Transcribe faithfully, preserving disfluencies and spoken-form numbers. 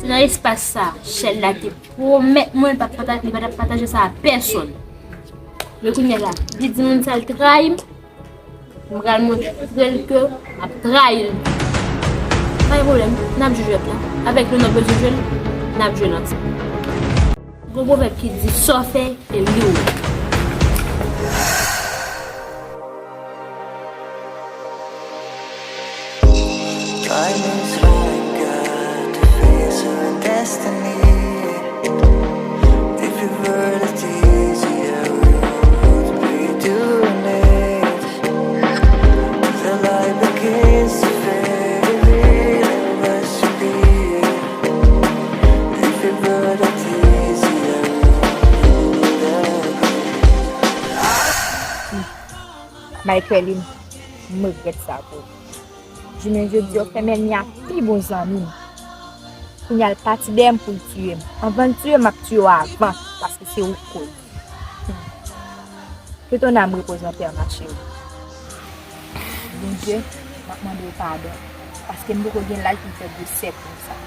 Nan espas sa, Shella te pwomèt mwen li p ap pata-, li pa t ap pataje sa a pèsonn. Men kounye a la, li di moun sa l trayi m, m pral montre l ke m ap trayi l. Pa gen pwoblèm, n ap jwe jwèt la. Avèk nou n ap bezwen jwe l, n ap jwe l ansanm. Gon pwovèb ki di, sa w fè, e li ou ye. Time is running out to face our destiny. If it were that easy, I would be doing it. The light begins to fade, it really was to be. If it were that easy, I would have. Michaeline, m regrèt sa pou ou. Jounen jodi a, w fè m ènmi a pi bon zanmi m. Kounye a, l pati dèyè m pou l tiye m. Anvan l tiye m, m ap tiye w avan, paske se ou k koz. Hmm. Que ton âme repose en paix, ma chérie. Bondye, m ap mande w padon, paske m poko gen laj pou m fè gwosè konsa.